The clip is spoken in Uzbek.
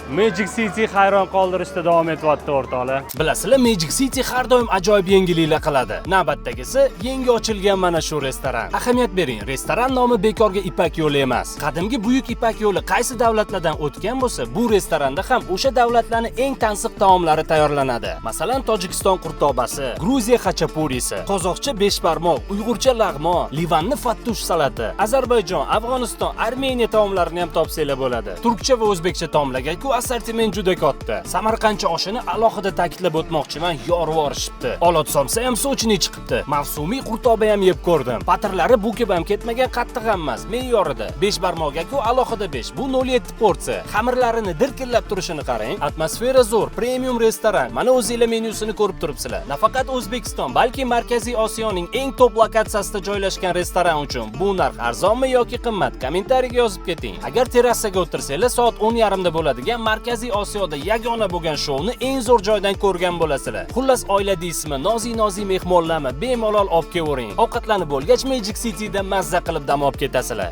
Magic City hayron qoldirishda davom etyapti, o'rtoqlar. Bilasizlar, Magic City har doim ajoyib yangiliklar qiladi. Navbatdagisi yangi ochilgan mana shu restoran. Ahamiyat bering, restoran nomi bekorga Ipak yo'li emas. Qadimgi Buyuk Ipak yo'li qaysi davlatlardan o'tgan bo'lsa, bu restoranda ham o'sha davlatlarning eng tansiq taomlari tayyorlanadi. Masalan, Tojikiston qurtobasi, Gruziya xachapurisi, qozoqcha beshbarmoq, uyg'urcha lag'mon, Livanni fattush salati, Ozarbayjon, Afg'oniston, Armeniya taomlarini ham topsanglar bo'ladi. Turkcha va o'zbekcha taomlarga-ku assortiment juda katta. Samarqandcha oshini alohida ta'kidlab o'tmoqchiman, yorvorishibdi. Olot somsa ham сочный chiqibdi. Mavsumiy qurtoba ham yeb ko'rdim. Patirlari bukib ham ketmagan, qattiq ham emas, me'yorida. Beshbarmoqga-ku alohida 5. Bu 0.7 porsiya. Xamirlarini dirkillab turishini qarang. Atmosfera zo'r, premium restoran. Mana, o'zinglar menyusini ko'rib turibsizlar. Nafaqat O'zbekiston, balki Markaziy Osiyoning eng top lokatsiyasida joylashgan restoran uchun bu narx arzonmi yoki qimmat? Kommentariyaga yozib keting. Agar terrasaga o'tirsanglar, soat 10:30 da bo'ladigan Markaziy Osiyoda yagona bo'lgan shouni eng zo'r joydan ko'rgan bo'lasizlar. Xullas, oila deysizmi, nozi-nozi mehmonlarmi, bemalol olib kelavering. Ovqatlanib bo'lgach, Magic Cityda mazza qilib dam olib ketasizlar.